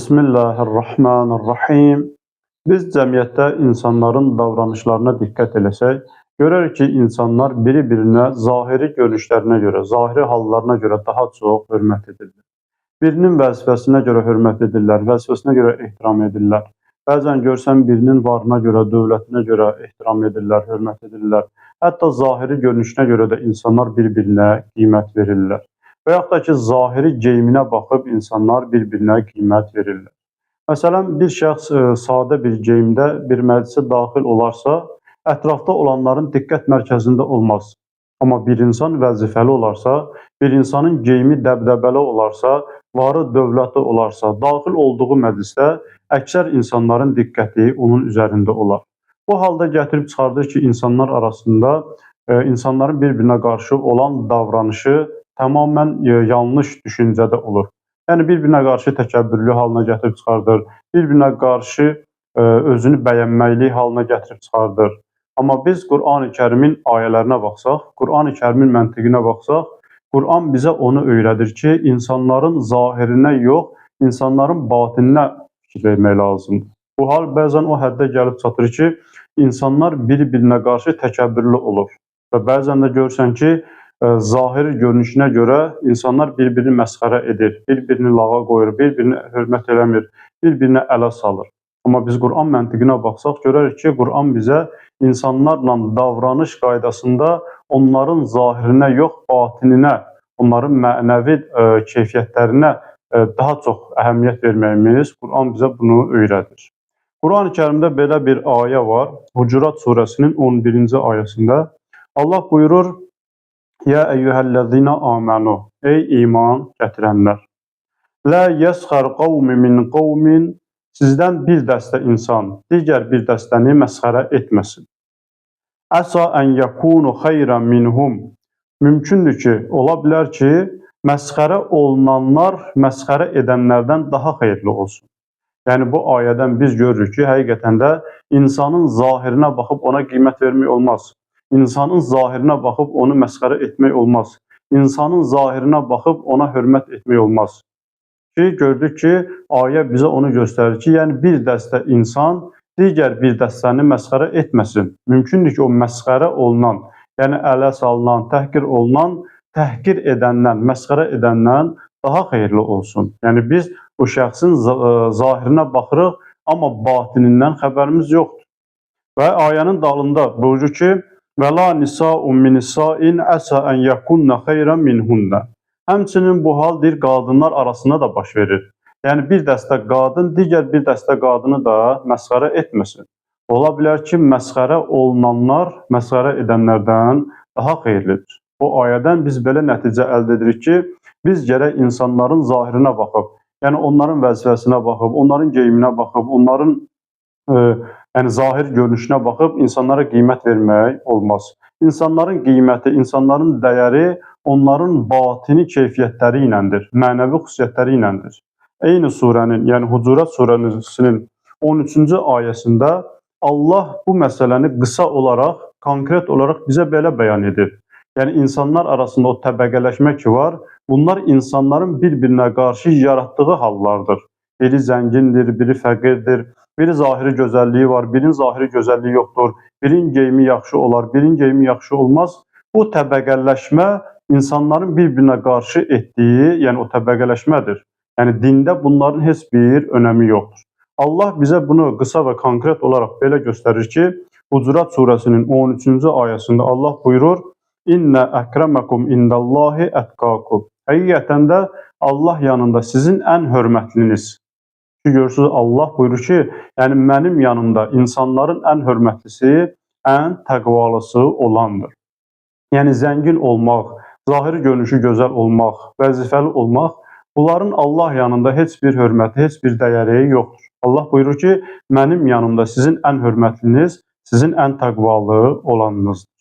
Bismillahirrahmanirrahim. Biz cəmiyyətdə insanların davranışlarına diqqət eləsək, görərik ki, insanlar biri-birinə zahiri görünüşlərinə görə, zahiri hallarına görə daha çox hörmət edirlər. Birinin vəzifəsinə görə hörmət edirlər, vəzifəsinə görə ehtiram edirlər. Bəzən görsən birinin varına görə, dövlətinə görə ehtiram edirlər, hörmət edirlər. Hətta zahiri görünüşünə görə də insanlar bir-birinə qiymət verirlər. Və yaxud da ki, zahiri geyiminə baxıb insanlar bir-birinə qiymət verirlər. Məsələn, bir şəxs sadə bir geyimdə bir məclisə daxil olarsa, ətrafda olanların diqqət mərkəzində olmaz. Amma bir insan vəzifəli olarsa, bir insanın geyimi dəbdəbəli olarsa, varı dövləti olarsa, daxil olduğu məclisdə əksər insanların diqqəti onun üzərində olar. Bu halda gətirib çıxardır ki, insanlar arasında insanların bir-birinə qarşı olan davranışı tamamilə yanlış düşüncədə olur. Yəni bir-birinə qarşı təkəbbürlü halına gətirib çıxardır, bir-birinə qarşı özünü bəyənməklik halına gətirib çıxardır. Amma biz Qurani-Kərimin ayələrinə baxsaq, Qurani-Kərimin məntiqinə baxsaq, Quran bizə onu öyrədir ki, insanların zahirinə yox, insanların batininə fikir vermək lazımdır. Bu hal bəzən o həddə gəlib çatır ki, insanlar bir-birinə qarşı təkəbbürlü olur. Və bəzən də görürsən ki, zahiri görünüşünə görə insanlar bir-birini məsxərə edir, bir-birini lağa qoyur, bir-birini hörmət eləmir, bir-birinə ələ salır. Amma biz Quran məntiqinə baxsaq, görərik ki, Quran bizə insanlarla davranış qaydasında onların zahirinə yox, batininə, onların mənəvi keyfiyyətlərinə daha çox əhəmiyyət verməyimiz, Quran bizə bunu öyrədir. Quran-ı Kərimdə belə bir ayə var. Hucurat surəsinin 11-ci ayəsində Allah buyurur: Ya eyyuhellezina amanu, ey iman gətirənlər. La yesxar qavmi min qavmin, sizdən bir dəstə insan digər bir dəstəni məsxərə etməsin. Əsa ən yekunu xeyran minhum. Mümkündür ki, ola bilər ki, məsxərə olunanlar məsxərə edənlərdən daha xeyirli olsun. Yəni bu ayədən biz görürük ki, həqiqətən də insanın zahirinə baxıb ona qiymət vermək olmaz. İnsanın zahirinə baxıb onu məsxərə etmək olmaz. İnsanın zahirinə baxıb ona hörmət etmək olmaz. Ki, gördük ki, ayə bizə onu göstərir ki, yəni bir dəstə insan digər bir dəstəni məsxərə etməsin. Mümkündür ki, o məsxərə olunan, yəni ələ salınan, təhqir olunan, təhqir edəndən, məsxərə edəndən daha xeyirli olsun. Yəni biz o şəxsin zahirinə baxırıq, amma batinindən xəbərimiz yoxdur. Və ayənin dalında buyurur ki, Və la nisa'un min nisa'in asa en yakunna xeyran minhunna. Həmçinin bu hal deyir qadınlar arasında da baş verir. Yəni bir dəstə qadın digər bir dəstə qadını da məsxərə etməsin. Ola bilər ki, məsxərə olunanlar məsxərə edənlərdən daha xeyirlidir. Bu ayədən biz belə nəticə əldə edirik ki, biz gərək insanların zahirinə baxıb, yəni onların vəzifəsinə baxıb, onların geyiminə baxıb, onların yəni zahir görünüşünə baxıb insanlara qiymət vermək olmaz. İnsanların qiyməti, insanların dəyəri onların batini keyfiyyətləri iləndir, mənəvi xüsusiyyətləri iləndir. Eyni surənin, yəni Hucurat surəsinin 13-cü ayəsində Allah bu məsələni qısa olaraq, konkret olaraq bizə belə bəyan edib. Yəni insanlar arasında o təbəqələşmə ki var, bunlar insanların bir-birinə qarşı yaratdığı hallardır. Biri zəngindir, biri fəqirdir, biri zahiri gözəlliyi var, birinin zahiri gözəlliyi yoxdur, birinin geyimi yaxşı olar, birinin geyimi yaxşı olmaz. Bu təbəqələşmə insanların bir-birinə qarşı etdiyi, yəni o təbəqələşmədir. Yəni dində bunların heç bir önəmi yoxdur. Allah bizə bunu qısa və konkret olaraq belə göstərir ki, Hucurat surəsinin 13-cü ayəsində Allah buyurur: İnnə əkrəməkum indallahi ətqakum. Həqiqətən də Allah yanında sizin ən hörmətliniz. Ki görürsünüz, Allah buyurur ki, yəni mənim yanımda insanların ən hörmətlisi, ən təqvalısı olandır. Yəni zəngin olmaq, zahiri görünüşü gözəl olmaq, vəzifəli olmaq, bunların Allah yanında heç bir hörməti, heç bir dəyəri yoxdur. Allah buyurur ki, mənim yanımda sizin ən hörmətliniz, sizin ən təqvalı olanınızdır.